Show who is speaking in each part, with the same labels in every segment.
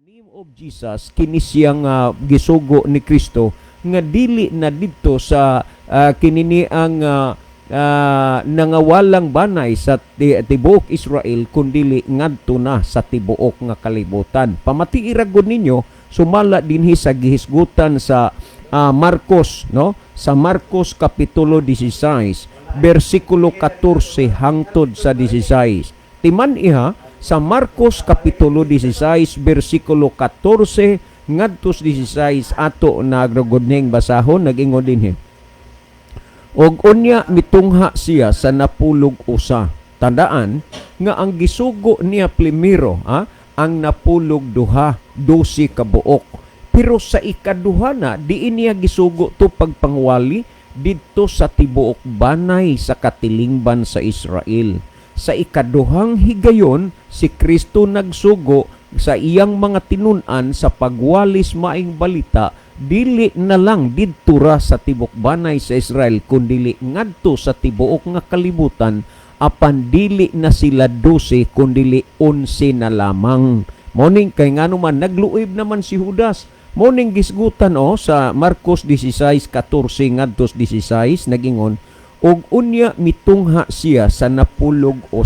Speaker 1: Name of Jesus, kini siyang gisugo ni Kristo nga dili na didto sa kinini ang nangawalang banay sa tibuok Israel, kundili ngadto na sa tibuok nga kalibutan. Pamatii ra gud ninyo sumala dinhi sa gihisgutan sa Marcos, no, sa Marcos kapitulo 16 bersikulo 14 hangtod sa 16. Timan iha sa Marcos kapitulo 16 bersikulo 14 ngadto sa 16, ato na gud ning basahon. Nag-ingon dinhi, "Og unya mitungha siya sa 11." Tandaan nga ang gisugo niya primero, ha, ang 12, 12 kabuok. Pero sa ikaduha na, diin niya gisugo to pagpangwali didto sa tibuok banay sa katilingban sa Israel. Sa ikaduhang higayon, si Kristo nagsugo sa iyang mga tinun-an sa pagwalis maayong balita, dili na lang didto ra sa tibuok banay sa Israel, kundili ngadto sa tibuok nga kalibutan, apan dili na sila 12 kundili 11 na lamang. Morning kay ngano man nagluib naman si Judas. Morning gisgutan o sa Marcos 16:14 ngadto 16, nagingon, "Og unya mitungha siya sa 11." O,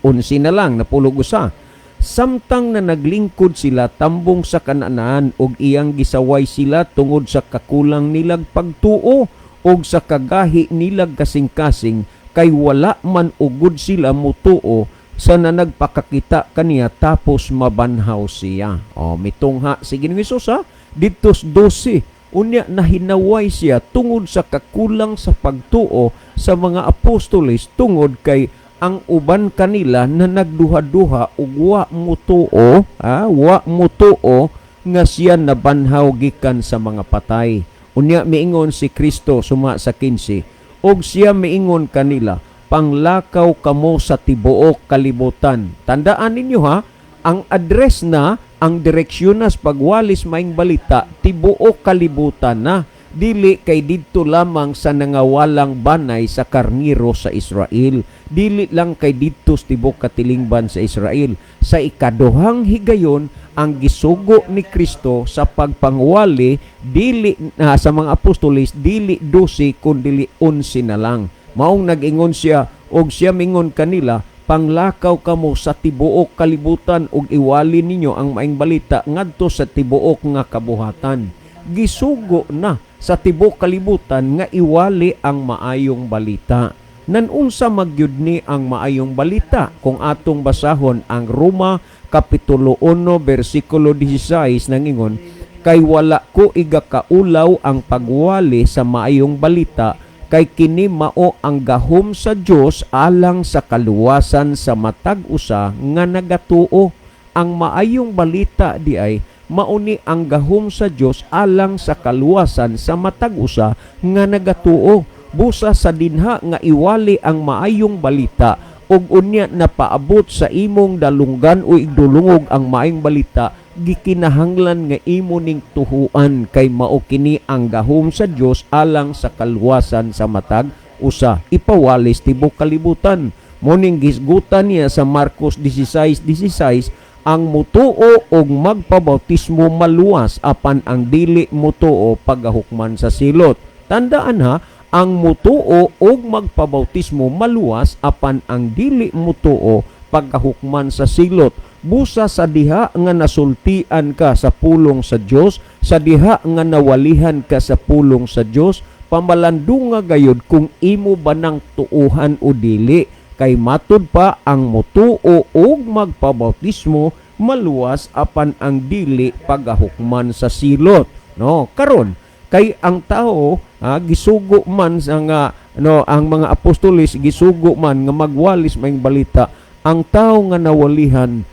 Speaker 1: 11 na lang, 11. "Samtang na naglingkod sila tambong sa kananaan, og iyang gisaway sila tungod sa kakulang nilag pagtuo og sa kagahi nilag kasing-kasing, kay wala man ugod sila mutuo sa na nagpakakita kaniya tapos mabanhaw siya." O, mitungha si Ginoong Hesus, ha, didto sa 12. Unya nahinaway siya tungod sa kakulang sa pagtuo sa mga apostoles, tungod kay ang uban kanila na nagduha-duha ug wa mutuo, ha, wa mutuo nga siya nabanhaw gikan sa mga patay. Unya miingon si Kristo suma sa 15, "Og siya miingon kanila, 'Panglakaw kamo sa tibuok kalibutan.'" Tandaan ninyo ha, ang address na, ang direksyon na sa pagwalis maayong balita, tibuok kalibutan na. Dili kay didto lamang sa nangawalang banay sa karniro sa Israel. Dili lang kay didto sa tibuok katilingban sa Israel. Sa ikaduhang higayon, ang gisugo ni Kristo sa pagpangwali dili na sa mga apostoles, dili 12 kundili 11 na lang. Maong nag-ingon siya, "Og siya mingon kanila, 'Panglakaw kamo sa tibuok kalibutan ug iwali ninyo ang maayong balita ngadto sa tibuok nga kabuhatan.'" Gisugo na sa tibuok kalibutan nga iwali ang maayong balita. Nanunsa magyud ni ang maayong balita? Kung atong basahon ang Roma kapitulo 1 bersikulo 16, nangingon, "Kay wala ko igakaulaw ang pagwali sa maayong balita, kay kini mao ang gahom sa Dios alang sa kaluwasan sa matag usa nga nagatuo." Ang maayong balita di ay mauni ang gahom sa Dios alang sa kaluwasan sa matag usa nga nagatuo. Busa sa dinha nga iwali ang maayong balita ug unya napaabot sa imong dalunggan o igdulungog ang maayong balita, gikinahanglan nga imo ning tuhuan, kay mao kini ang gahom sa Dios alang sa kaluwasan sa matag usa. Ipawalis tibuok kalibutan. Moning gisgutan niya sa Marcos 16:16, ang mutuo og magpabautismo maluwas, apan ang dili mutuo pagahukman sa silot. Tandaan ha, ang mutuo og magpabautismo maluwas, apan ang dili mutuo pagkahukman sa silot. Busa sa diha nga nasultian ka sa pulong sa Dios, sa diha nga nawalihan ka sa pulong sa Dios, pamalandunga gayud kung imo ba nang tuuhan o dili, kay matud pa ang mutuo og magpabautismo maluwas, apan ang dili pagahukman sa silot, no? Karon kay ang tao, gisugo man sa nga, no, ang mga apostoles gisugo man nga magwalis maayong balita. Ang tao nga nawalihan,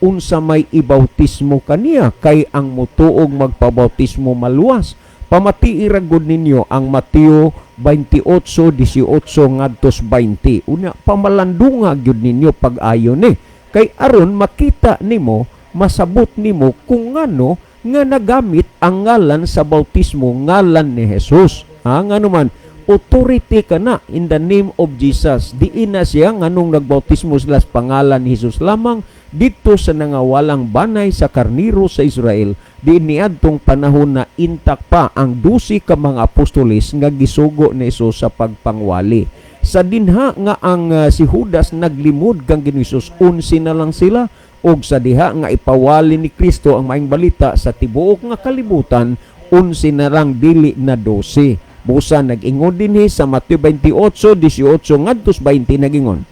Speaker 1: unsa may ibautismo kaniya, kay ang mutuog magpabautismo maluwas? Pamatii ra gud ninyo ang Mateo 28:18 ngadto 20. Unya pamalandunga gyud ninyo pag-ayo ni, kay aron makita nimo, masabot nimo kung ngano nga nagamit ang ngalan sa bautismo, ngalan ni Jesus. Ha, ngano man authority ka na in the name of Jesus. Diin na siya nganong nagbautismo sila sa pangalan ni Jesus lamang. didto sa nangawalang banay sa karniro sa Israel diin niadtong panahon na intak pa ang 12 ka mga apostoles nga gisugo ni Hesus sa pagpangwali. Sa dinha nga ang si Judas naglimod kang Ginoong Hesus, 11 na lang sila, ug sa diha nga ipawali ni Kristo ang maayong balita sa tibuok nga kalibutan, 11 na lang, dili na 12. Busa nag-ingon dinhi sa Mateo 28:18 ngadto 20, nagingon,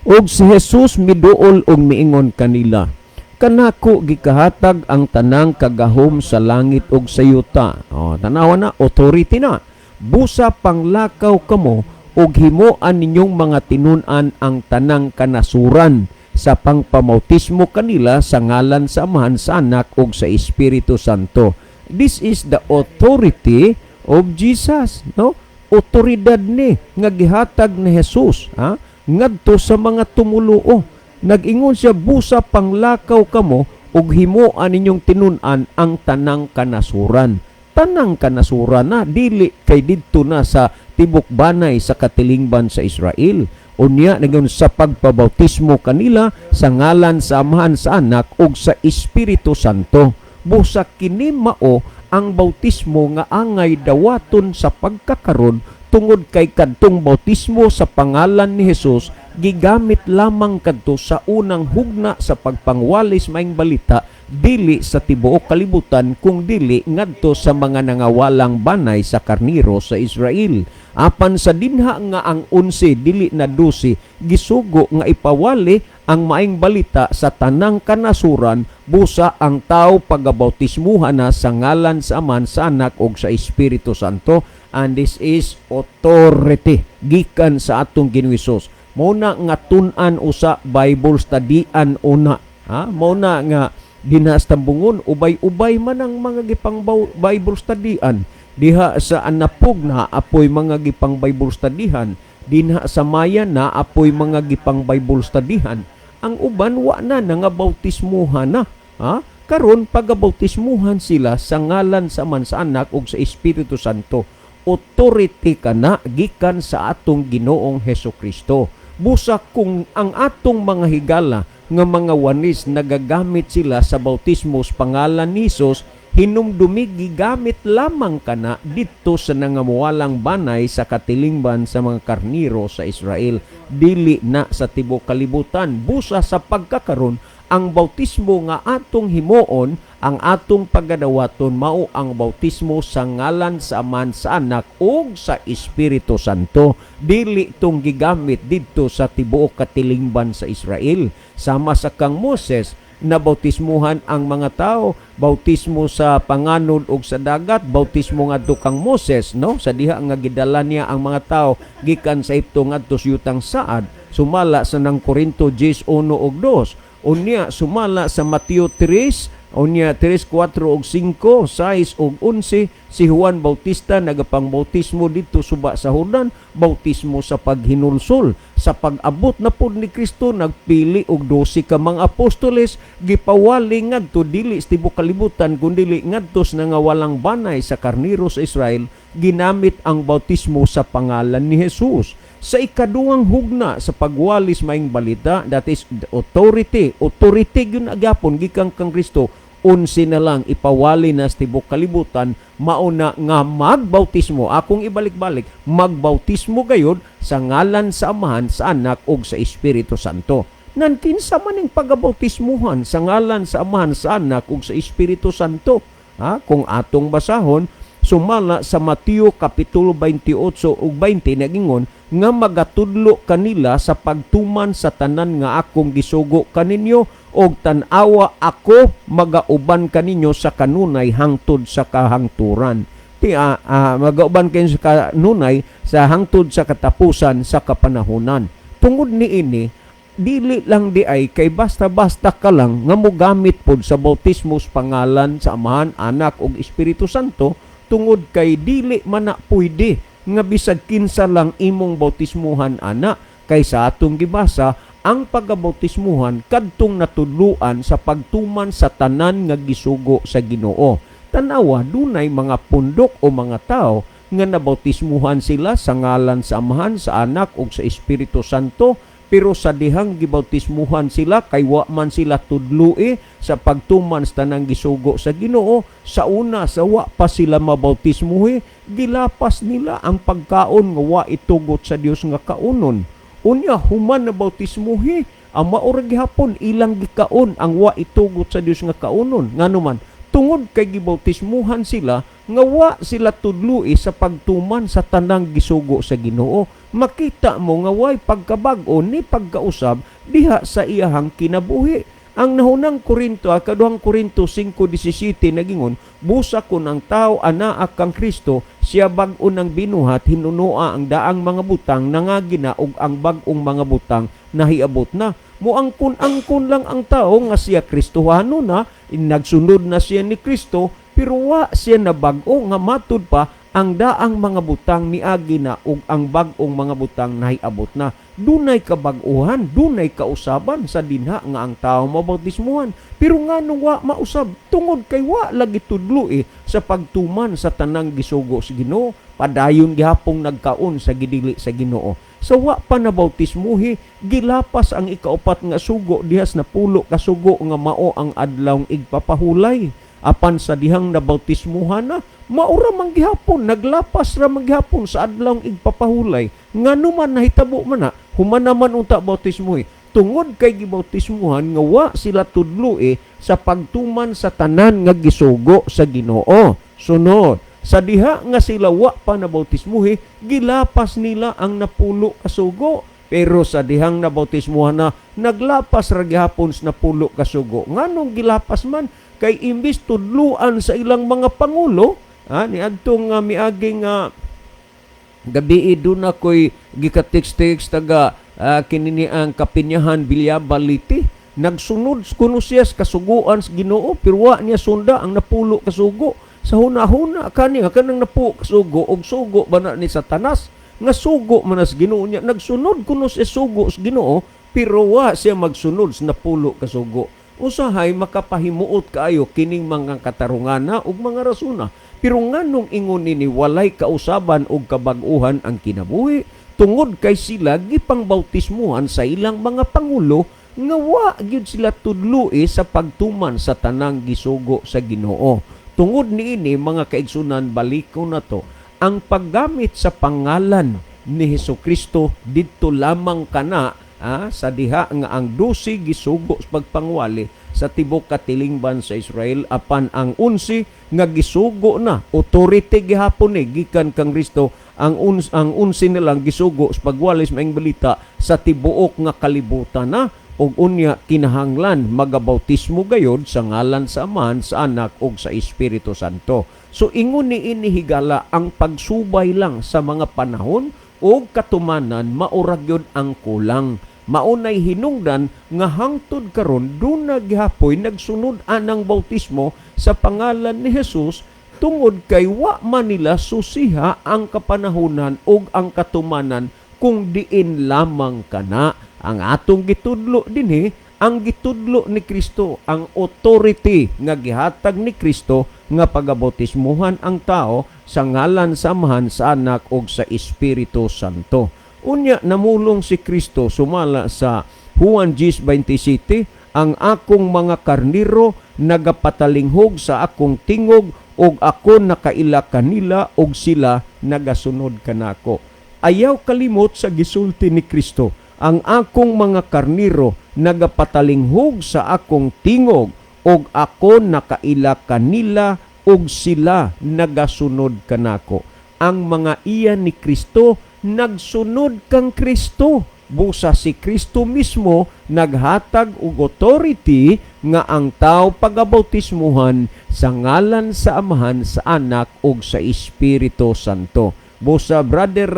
Speaker 1: "Ug si Jesus miduol og miingon kanila, 'Kanako gikahatag ang tanang kagahom sa langit ug sa yuta.'" Oh, tanawa na, authority na. "Busa panglakaw kamo ug himuan ninyong mga tinun-an ang tanang kanasuran sa pangpamautismo kanila sa ngalan sa Amahan, sa Anak ug sa Espiritu Santo." This is the authority of Jesus, no? Otoridad ni nga gihatag ni Jesus, ha? Ngadto sa mga tumuluo. Nag-ingon siya, "Busa panglakaw kamo ug himuan ninyong tinun-an ang tanang kanasuran." Tanang kanasuran na, dili kay didto na sa tibok banay sa katilingban sa Israel. Unya nagyon sa pagpabautismo kanila sa ngalan sa Amahan, sa Anak ug sa Espiritu Santo. Busa kini mao ang bautismo nga angay dawaton sa pagkakaron, tungod kay kadtong bautismo sa pangalan ni Jesus gigamit lamang kadto sa unang hugna sa pagpangwalis maayong balita, dili sa tibuok kalibutan kung dili ngadto sa mga nangawalang banay sa karniro sa Israel. Apan sa dinha nga ang 11, dili na 12, gisugo nga ipawali ang maayong balita sa tanang kanasuran, busa ang tao pagabautismuhan na sa ngalan sa Amahan, sa Anak ug sa Espiritu Santo. And this is authority gikan sa atong Ginoong Hesus. Mao na nga tun-an usa, Bible studyan una, ha. Mao na nga dinha sa Tambungon ubay-ubay man ang mga gipang Bible studyan. Diha sa Anapog na apoy mga gipang Bible studyhan. Dinha sa Maya na apoy mga gipang Bible studyhan. Ang uban wa na, nangabautismuhan na, ha. Karon pagabautismuhan sila sa ngalan sa Amahan, sa Anak ug sa Espiritu Santo. Authority kana gikan sa atong Ginoong Heso Kristo. Busa kung ang atong mga higala nga mga One's nagagamit sila sa bautismo sa pangalan ni Hesus, hinumdumi gigamit lamang kana didto sa nangamuwalang banay sa katilingban sa mga karniro sa Israel, dili na sa tibuok kalibutan. Busa sa pagkakaron, ang bautismo nga atong himuon, ang atong pagadawaton, mao ang bautismo sa ngalan sa Amahan, sa Anak ug sa Espiritu Santo, dili tong gigamit didto sa tibuok katilingban sa Israel. Sama sa kang Moses, na bautismuhan ang mga tao, bautismo sa panganod ug sa dagat, bautismo ngadto kang Moses, no, sa diha nga gidala niya ang mga tao gikan sa Ehipto ngadto sa yutang Saad, sumala sa nang Korinto 10:1 ug 2. Unya sumala sa Mateo 3, unya 3, 4 ug 5, 6 ug 11, si Juan Bautista nagapangbautismo didto suba sa Jordan, bautismo sa paghinulsol. Sa pag-abot na pud ni Kristo, nagpili og 12 ka mga apostoles, gipawali ngadto dili sa tibuok kalibutan kundili ngadto sa nangawalang banay sa karniro sa Israel, ginamit ang bautismo sa pangalan ni Jesus. Sa ikaduhang hugna sa pagwalis maayong balita, that is the authority, authority gyud agyapon gikan kang Kristo, 11 na lang, ipawali na sa tibuok kalibutan, mauna nga magbautismo, akong ibalik-balik, magbautismo gayud sa ngalan sa Amahan, sa Anak ug sa Espiritu Santo. Nan kinsa man ning pagabautismuhan sa ngalan sa Amahan, sa Anak ug sa Espiritu Santo, ha? Kung atong basahon sumala sa Mateo kapitulo 28 ug 20, nagingon nga magatudlo kanila sa pagtuman sa tanan nga akong gisugo kaninyo, og tan-awa, ako magauban kaninyo sa kanunay hangtod sa kahangturan. Ti magauban kayo sa kanunay sa hangtod sa katapusan sa kapanahunan. Tungod niini, dili lang di ay kay basta-basta ka lang nga mogamit pod sa bautismo sa pangalan sa Amahan, Anak ug Espiritu Santo, tungod kay dili man na pwede nga bisag kinsa lang imong bautismuhan ana, kay sa atong gibasa, ang pagabautismuhan kadtong natudluan sa pagtuman sa tanan nga gisugo sa Ginoo. Tanawa, dunay mga pundok o mga tao nga nabautismuhan sila sa ngalan sa Amahan, sa Anak ug sa Espiritu Santo. Pero sa dihang gibautismuhan sila, kay wa man sila tudloi sa pagtuman sa tanang gisugo sa Ginoo, sa una, sa wa pa sila mabautismuhi, gilapas nila ang pagkaon nga wa itugot sa Dios nga kaunon. Unya human na bautismuhi, ang maura gihapon ilang gikaon ang wa itugot sa Dios nga kaunon. Ngano man? Tungod kay gibautismuhan sila nga wa sila tudloi sa pagtuman sa tanang gisugo sa Ginoo. Makita mo nga way pagkabag-o ni pagkausab diha sa iyahang kinabuhi. Ang nahunang Korinto, kaduhang Korinto 5:17 nagingon, "Busa kun ang tao anaa kang Kristo, siya bag-o ng binuhat, hinunoa ang daang mga butang nangagi na ug ang bag-ong mga butang nahiabot na." Moangkon-angkon lang ang tao nga siya Kristohano na, nagsunod na siya ni Kristo, pero wa siya nabag-o nga matud pa ang daang mga butang miagi na ug ang bag-ong mga butang nahiabot na. Dunay kabag-uhan, dunay kausaban sa dinha nga ang tao mabautismuhan. Pero nganong wa mausab? Tungod kay wa lagi tudloi sa pagtuman sa tanang gisugo sa Ginoo. Padayon gihapong nagkaon sa gidili sa Ginoo. Sa wa pa nabautismuhi, gilapas ang ikaupat nga sugo dihas 10 ka sugo nga mao ang adlawng igpapahulay. Apan sa dihang nabautismuhan na, maura man gihapon, naglapas ra man gihapon sa adlawng igpapahulay. Ngano man nahitabo man na, human naman unta bautismuhi? Tungod kay gibautismuhan nga wa sila tudloi sa pagtuman sa tanan nga gisugo sa Ginoo. Sunod, sa diha nga sila wa pa nabautismuhi, gilapas nila ang 10 ka sugo. Pero sa dihang nabautismuhan na, naglapas ra gihapon sa 10 ka sugo. Nganong gilapas man? Kay imbis tudluan sa ilang mga pangulo, niadtong miaging gabi, doon ako'y gika-text-text taga kinini ang Kapinyahan, Bilyaba, Leyte. Nagsunod kuno siya sa kasuguan sa Ginoo, pero wa niya sunda ang 10 ka sugo. Sa huna-huna kani nga kanang 10 ka sugo og sugo ba na ni Satanas nga sugo man sa Ginoo niya. Nagsunod kuno siya sugo sa Ginoo, pero wa siya magsunod sa 10 ka sugo. Usahay makapahimuot kaayo kining mga katarungana ug mga rasuna. Pero nganong ingon nini walay kausaban og kabag-uhan ang kinabuhi? Tungod kay sila gipangbautismuhan sa ilang mga pangulo nga wa gyud sila tudloi sa pagtuman sa tanang gisugo sa Ginoo. Tungod niini, mga kaigsunan, baliko na to ang paggamit sa pangalan ni Hesus Kristo didto lamang kana sa diha nga ang 12 gisugo sa pagpangwali sa tibok katilingban sa Israel, apan ang 11 nga gisugo na, authority gihapon ni gikan kang Kristo, ang 11 nilang gisugo sa pagwali sa maayong balita sa tibuok nga kalibutan na, ug unya kinahanglan magabautismo gayod sa ngalan sa Amahan, sa Anak ug sa Espiritu Santo. So ingon ni ini, higala, ang pagsubay lang sa mga panahon ug katumanan maura gyud ang kulang. Maunay hinungdan nga hangtod karon duna gihapoy nagsunod anang bautismo sa pangalan ni Jesus, tungod kay wa man nila susiha ang kapanahunan ug ang katumanan kung diin lamang kana. Ang atong gitudlo dinhi, ang gitudlo ni Kristo, ang authority nga gihatag ni Kristo nga pagabautismuhan ang tao sa ngalan sa Amahan, sa Anak ug sa Espiritu Santo. Unya namulong si Kristo sumala sa Juan 10:27, "Ang akong mga karniro nagapatalinghog sa akong tingog ug ako nakaila kanila ug sila nagasunod kanako." Ayaw kalimot sa gisulti ni Kristo, "Ang akong mga karniro nagapatalinghog sa akong tingog ug ako nakaila kanila ug sila nagasunod kanako." Ang mga iya ni Kristo nagsunod kang Kristo. Busa si Kristo mismo naghatag og authority nga ang tao pagabautismuhan sa ngalan sa Amahan, sa Anak ug sa Espiritu Santo. Busa brother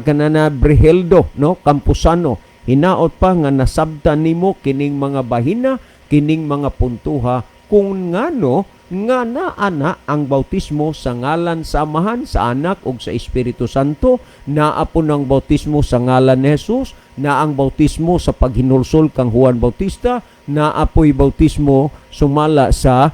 Speaker 1: kanana Breheldo, no, Campusano, hinaot pa nga nasabtan nimo kining mga bahina, kining mga puntuha kung ngano nga naa na ang bautismo sa ngalan sa Amahan, sa Anak ug sa Espiritu Santo, naa po ang bautismo sa ngalan ni Jesus, naa ang bautismo sa paghinulsol kang Juan Bautista, naa po'y bautismo sumala sa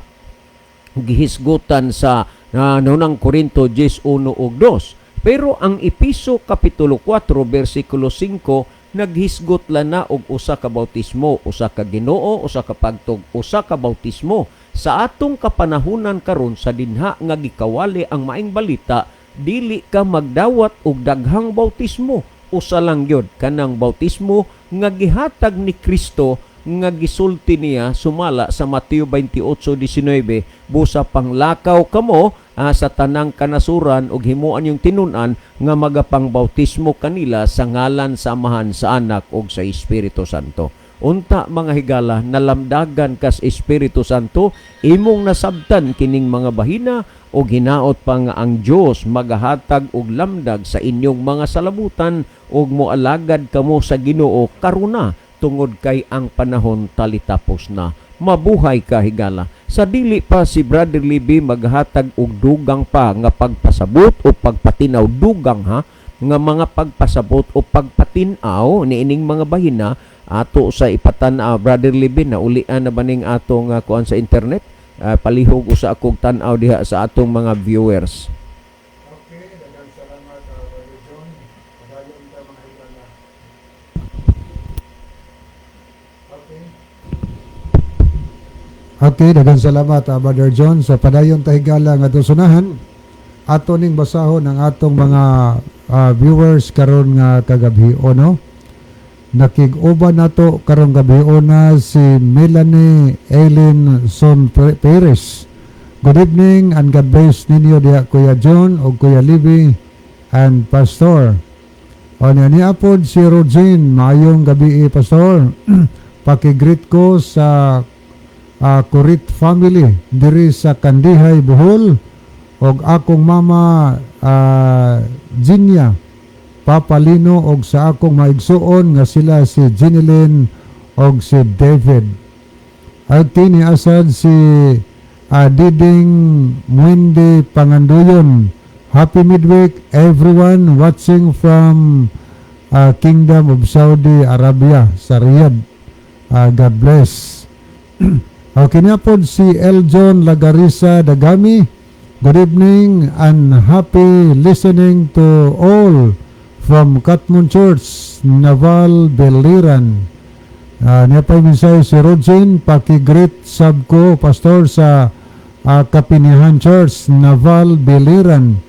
Speaker 1: gihisgutan sa Unang Korinto 10:1 ug 2. Pero ang Epeso Kapitulo 4 versikulo 5 Naghisgot lang na og usa ka bautismo, usa ka Ginoo, usa ka pagtuo, usa ka bautismo. Sa atong kapanahunan karon, sa dinha nga gikawali ang Maayong Balita, dili ka magdawat og daghang bautismo. Usa lang gyud, kanang bautismo nga gihatag ni Kristo nga gisulti niya sumala sa Mateo 28:19, "Busa panglakaw kamo sa tanang kanasuran ug himuan yung tinun-an nga magapangbautismo kanila sa ngalan sa Amahan, sa Anak ug sa Espiritu Santo." Unta, mga higala, nalamdagan kas Espiritu Santo, imong nasabtan kining mga bahina ug hinaot pa nga ang Dios magahatag og lamdag sa inyong mga salabutan ug moalagad kamo sa Ginoo karuna tungod kay ang panahon talitapos na. Mabuhay ka, higala. Sa dili pa si Brother Libby maghatag og dugang pa nga pagpasabot o pagpatinaw, dugang ha nga mga pagpasabot o pagpatinaw niining mga bahina ato sa ipatan-aw. Brother Libby, na ulian na ba ning atong kuan sa internet? Palihog usa akong tan-aw diha sa atong mga viewers.
Speaker 2: Okay, daghang salamat, Brother John. Padayon ta, mga higala. Okay. Okay, daghang salamat, Brother John. Sa padayon ta, higala, nga sunahan ato ning basahon ang atong mga viewers karon nga kagabi no. Nakig-uban nato karong gabi una si Melanie Eileen Son Perez. "Good evening and God bless ninyo diha, Kuya John o Kuya Libby and Pastor." O niya niapod si Rogin, "Maayong gabi, Pastor. Pakigreet ko sa Kurit family diri sa Kandihay, Bohol og akong mama Ginia, Papa Lino og sa akong maigsuon nga sila si Ginilyn og si David." At kini asad si Diding Muende Panganduyon. "Happy midweek everyone, watching from Kingdom of Saudi Arabia sa Riyadh. God bless." Okay na po si Eljon Lagarisa Dagami. "Good evening and happy listening to all from Katmon Church, Naval Biliran." Niya pa yung mensahe si Rogin, "Pakigreet sab ko, Pastor, sa Kapinihan Church, Naval Biliran."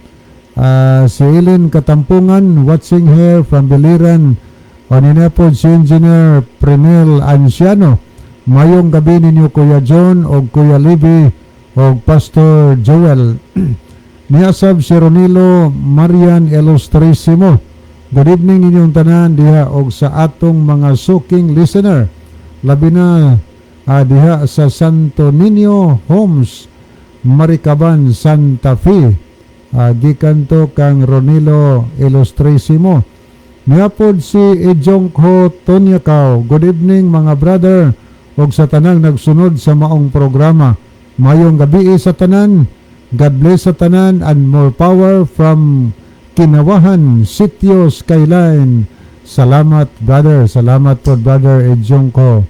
Speaker 2: Si Eileen Katampungan, watching here from Biliran. O niya po si Engineer Prenel Anciano. "Mayong gabi ninyo, Kuya John o Kuya Libby o Pastor Joel." Niasab si Ronilo Marian Ilustrisimo. "Good evening ninyong tanan diha og sa atong mga suking listener. Labi na diha sa Santo Niño Homes, Maricaban, Santa Fe." Gikan to kang Ronilo Ilustrisimo. Niapod si Ejong Ho Tonyakaw. "Good evening, mga brother og sa tanang nagsunod sa maong programa. Mayong gabi sa tanan. God bless sa tanan and more power from Kinawahan, Sitio Skyline. Salamat, brother." Salamat po, Brother Ejong Ko.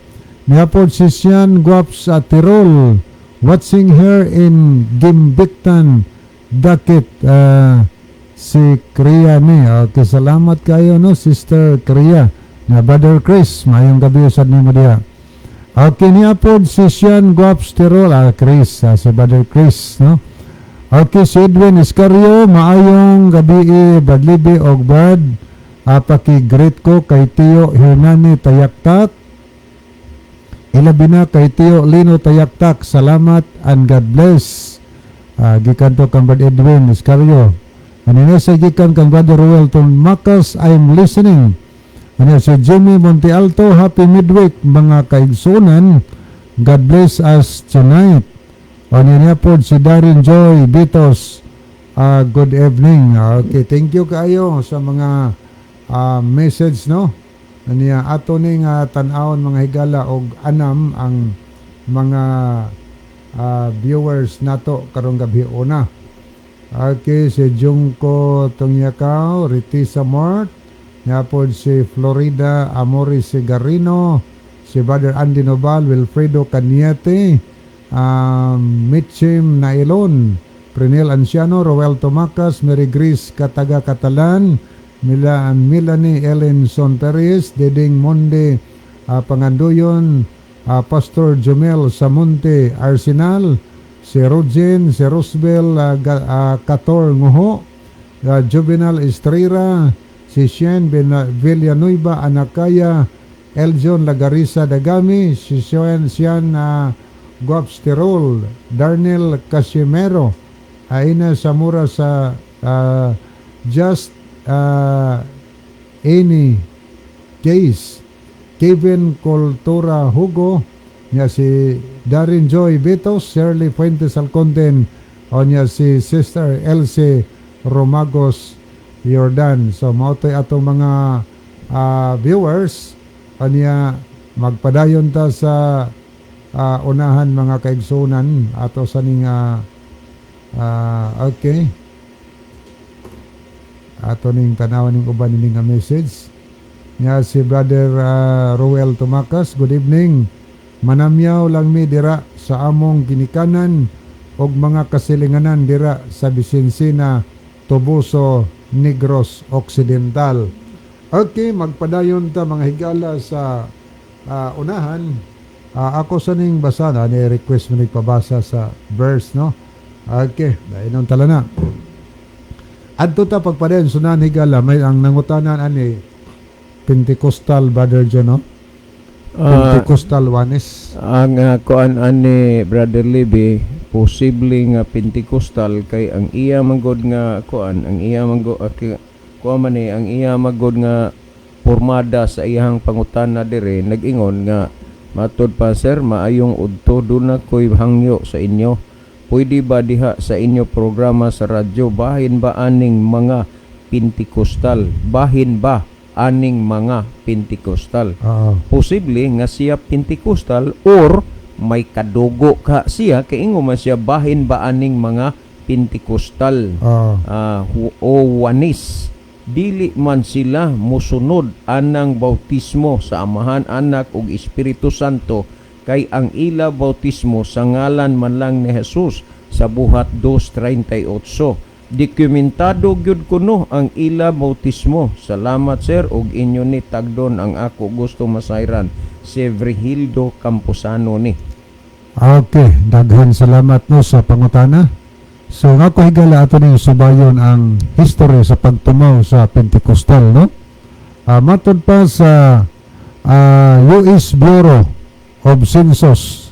Speaker 2: Niapod si Sian Guaps at Tirol. "Watching here in Gimbictan, Dakit." Si Kriya ni. Okay, salamat kayo no, Sister Kriya. Na Brother Chris, mayong gabi sad nimo diha. Okay, niapod si Sian Guaps Tirol, Chris, si Brother Chris, no? Okay, si Edwin Escario, "Maayong gabi, Brad Libby og Brad. Paki-greet ko kay Tio Hernani Tayaktak. Ilabi na kay Tio Lino Tayaktak. Salamat and God bless." Gikan to kang Brad Edwin Escario. Ano na sa gikan kang Brother Ruel Makas, "I'm listening." Ano si Jimmy Monte Alto, "Happy midweek, mga kaigsunan. God bless us tonight." O niya po si Darren Joy Bitos. "Good evening." Okay, thank you kaayo sa mga message, no. Niya ato ning tan-awon, mga higala, og anam ang mga viewers nato karong gabi una. Okay, si Junko Tungyakaw, Ritisa Mort, niya si Florida Amori Sigarino, si Brother Andy Nobal, Wilfredo Caniete, Mitchim Nailon, Prenel Anciano, Roel Tomacas, Mary Grace Kataga Catalan, Melanie Ellen Son Perez, Diding Monde Panganduyon, Pastor Jumel Samonte Arsenal, si Rogin, si Rosbel Cator Nguho, Juvenal Estrera, si Shen Villanueva Anakaya, Eljon Lagarisa Dagami, si Sian Sian Guapsterol, Darnell Casimero, Aina Samura sa Just Any Case, Kevin Cultura Hugo, niya si Darren Joy Betos, Shirley Fuentes Alconten, o niya si Sister Elsie Romagos Jordan. So mao to'y atong mga viewers. Anya magpadayon ta sa unahan, mga kaigsunan, ato sa ning okay. Ato ning tanawan ning uban ning nga message. Nga si Brother Roel Tumakas, good evening. Manamyaw lang mi dira sa among ginikanan og mga kasilinganan dira sa Bisinsina, Toboso, Negros Occidental. Okay, magpadayon ta, mga higala, sa unahan. Ako sa ning basa na ni request mo nagpabasa sa verse, no? Okay, dahil tala na. Adto ta pagpadayon sunan, higala, may ang nangutanan ani Pentecostal, Brother John, no? Pentecostal Oneness.
Speaker 1: Ang kuan ani, Brother Libby, posible nga Pentecostal kay ang iya manggod nga kuan, ang iya manggod kuan man ni ang iya manggod nga pormada sa iyang pangutana dire, nag-ingon nga, "Matod pa sir, maayong udto, duna ko'y hangyo sa inyo. Pwede ba diha sa inyo programa sa radyo, bahin ba aning mga Pentecostal? Bahin ba aning mga Pentecostal?"
Speaker 2: Oo.
Speaker 1: Posible nga siya Pentecostal or may kadugo ka siya kay ingon man siya, bahin ba aning mga Pentecostal
Speaker 2: Oo.
Speaker 1: O Oneness? Dili man sila musunod anang bautismo sa Amahan, Anak ug Espiritu Santo kay ang ila bautismo sa ngalan man lang ni Jesus sa Buhat 2:38. Dokumentado gyud kuno ang ila bautismo. Salamat, sir, ug inyo ni tagdon ang ako gusto masayran." Si Virgildo Camposano ni.
Speaker 2: Okay, daghan salamat, no, sa pangutana. So nga ko, higala, ato ning subayon ang history sa pagtumaw sa Pentecostal, no? Matod pa sa US Bureau of Census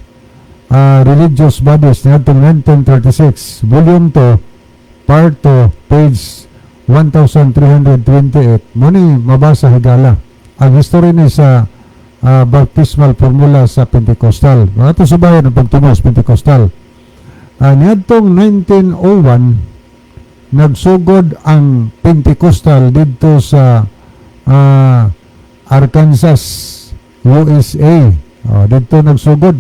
Speaker 2: Religious Bodies niadtong 1936, Volume 2, Part 2, page 1328. Mo ni mabasa, higala, ang history ni sa baptismal formula sa Pentecostal. Mga subayon ang pagtumaw sa Pentecostal. Niadtong 1901, nagsugod ang Pentecostal didto sa Arkansas, USA. Oh, didto nagsugod.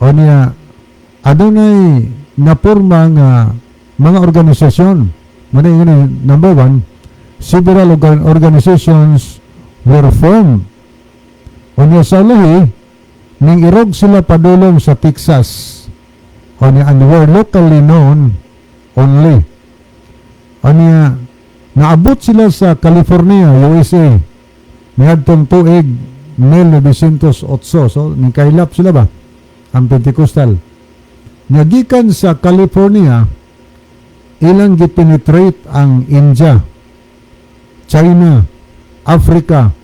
Speaker 2: O niya, adunay napurma nga mga organisasyon. Muna yun, number one, several organizations were formed. O niya sa lahi, ning irog sila padulong sa Texas. O niya, and were locally known only. O niya, naabot sila sa California, USA. Niadtong tuig 1908. So, ning kailap sila ba? Ang Pentecostal. Nagikan sa California, ilang gipenetrate ang India, China, Africa,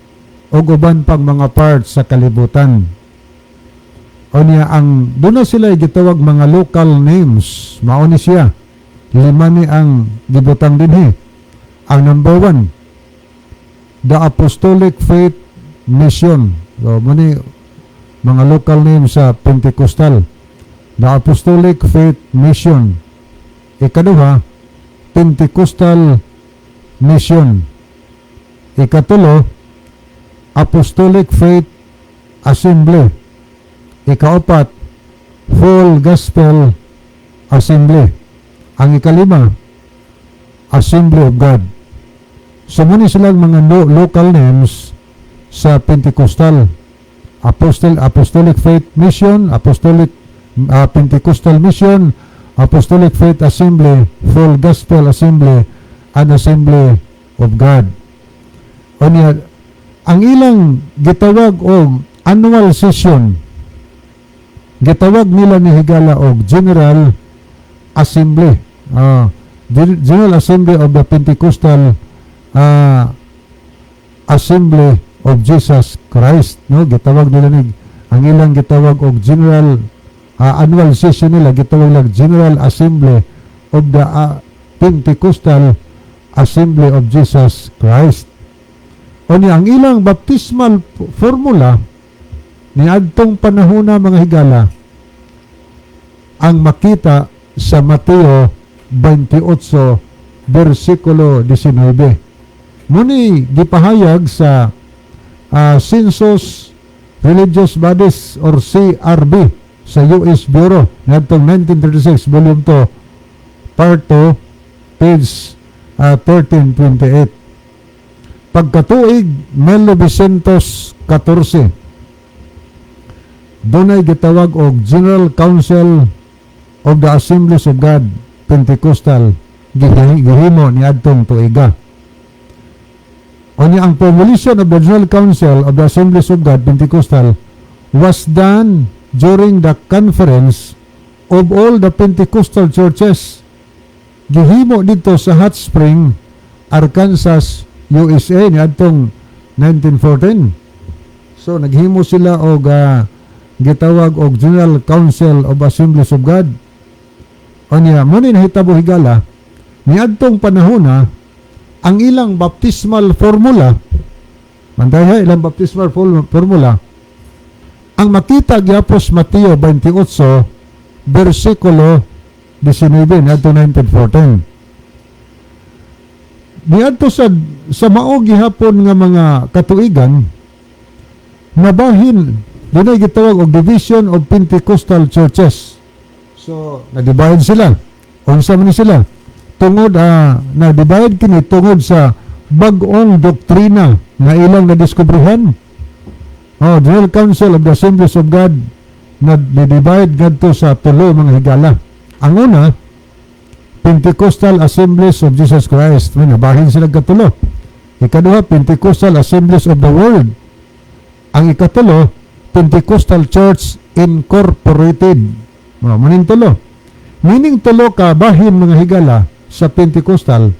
Speaker 2: ug uban pang mga parts sa kalibutan. O niya, ang doon na sila gitawag mga local names. Mao ni siya. Lima ni ang gibutang dinhi. Ang number one, the Apostolic Faith Mission. So, mao ni mga local names sa Pentecostal. The Apostolic Faith Mission. Ikaduha, Pentecostal Mission. Ikatulo, Apostolic Faith Assembly. Ikaapat, Full Gospel Assembly. Ang ikalima, Assembly of God. So muna silang mga local names sa Pentecostal. Apostolic Faith Mission, Apostolic Pentecostal Mission, Apostolic Faith Assembly, Full Gospel Assembly, and Assembly of God. Unya, ang ilang gitawag og annual session, gitawag nila ni, higala, og General Assembly. General Assembly of the Pentecostal Assembly of Jesus Christ, no? Gitawag nila ni ang ilang gitawag og general annual session nila, gitawag lang General Assembly of the Pentecostal Assembly of Jesus Christ. Unya, ang ilang baptismal formula niadtong panahona, mga higala, ang makita sa Mateo 28 versikulo 19. Muni gipahayag sa Census Religious Bodies or CRB sa US Bureau niadtong 1936, volume 2, part 2, page 1328. Pagkatuig 1914, dunay gitawag og General Council of the Assemblies of God Pentecostal, gihimo niadtong tuiga. Unya, ang formulation of the General Council of the Assemblies of God Pentecostal was done during the conference of all the Pentecostal churches, gihimo dito sa Hot Spring, Arkansas, USA niadtong 1914. So naghimo sila og gitawag og General Council of Assemblies of God. Unya, mo ni nahitabo, higala, niadtong panahona ang ilang baptismal formula, bantay ha, ilang baptismal formula ang makita gyapon sa Mateo 28 versikulo 19 niadto 1914. Niadto sa mao gihapon nga mga katuigan, nabahin, dunay gitawag og division of Pentecostal churches. So na-divide sila. Unsa man ni sila? Tungod na-divide kini tungod sa bag-ong doktrina nga ilang nadiskubrehan. Oh, General Council of the Assemblies of God na divide ngadto sa tulo, mga higala. Ang una, Pentecostal Assemblies of Jesus Christ. May nabahin sila katulo. Ikaduha, Pentecostal Assemblies of the World. Ang ikatulo, Pentecostal Church Incorporated. Oh, maning tulo. Meaning tulo ka bahin, mga higala, sa Pentecostal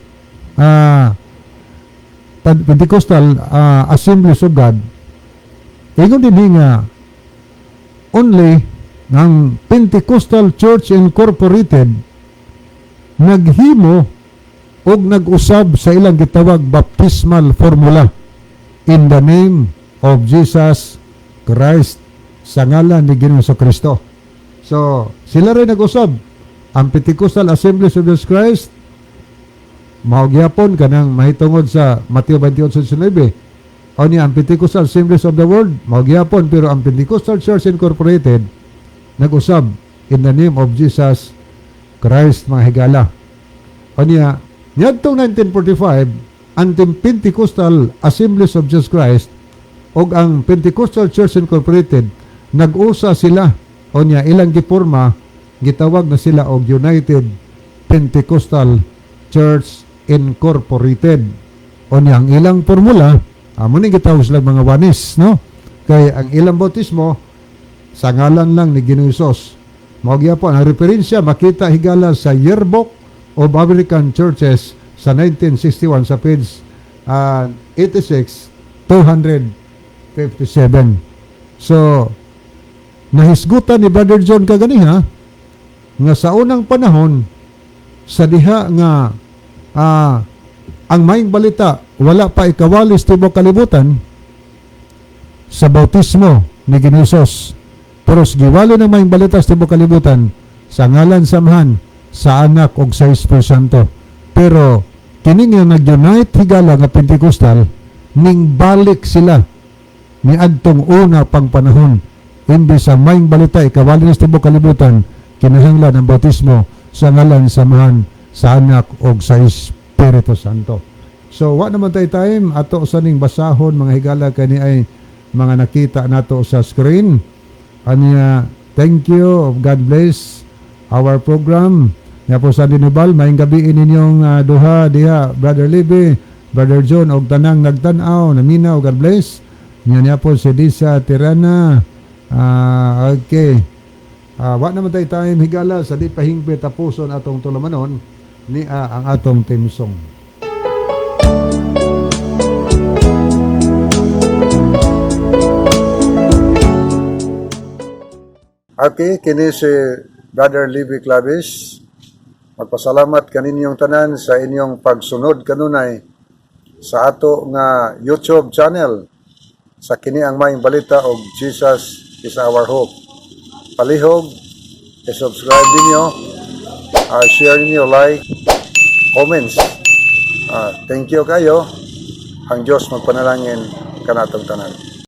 Speaker 2: Pentecostal Assemblies of God. Ingon din nga only ng Pentecostal Church Incorporated naghimo og nag-usab sa ilang gitawag baptismal formula in the name of Jesus Christ, sa ngalan ni Ginoong Kristo. So, sila rin nag-usab. Ang Pentecostal Assemblies of Jesus Christ, mao gyapon kanang mahitungod sa Mateo 28:19. O niya, ang Pentecostal Assemblies of the World, mao gyapon, pero ang Pentecostal Church Incorporated nag-usab in the name of Jesus Christ, mga higala. O niya, niadtong 1945, ang Pentecostal Assemblies of Jesus Christ og ang Pentecostal Church Incorporated nag-usa sila. O niya, ilang giporma, gitawag na sila og United Pentecostal Church Incorporated. O niya, ang ilang formula, amo ni gitawag sila mga Oneness, no? Kay ang ilang bautismo sa ngalan lang ni Ginoong Hesus. Mao gyapon ang referensya makita, higala, sa Yearbook of American Churches sa 1961 sa page 86 257. So nahisgutan ni Brother John kaganiha nga sa unang panahon, sa diha nga ang maayong balita wala pa ikawali sa tibuok kalibutan sa bautismo ni Ginoong Hesus. Pero sa giwali ng maayong balita sa tibuok kalibutan, sa ngalan sa Amahan, sa Anak ug sa Espiritu Santo. Pero kini nga nag-unite, higala, nga Pentecostal, ning balik sila ni adtong una pang panahon. Imbes sa maayong balita ikawali na sa tibuok kalibutan, kinahanglan ang bautismo sa ngalan sa Amahan, sa Anak ug sa Espiritu Santo. So wa naman tay time, ato sa ning basahon, mga higala, kani ay mga nakita nato sa screen. Anya, thank you. God bless our program. Nya po sa Dinubal, maayong gabi ninyong duha diha, Brother Libby, Brother John og tanang nagtan-aw, naminaw, God bless. Nya niya po si Disa Tirana. Okay. Wa naman tayo time, higala, sa di pahingpit tapuson atong tulumanon ni ang atong theme song. Okay, kini si Brother Libby Clavis. Magpasalamat kaninyong tanan sa inyong pagsunod kanunay sa ato nga YouTube channel sa Kini ang Maayong Balita og Jesus is Our Hope. Palihog, i-subscribe ninyo, share ninyo, like, comments. Thank you kayo. Ang Diyos magpanalangin kanatong tanan.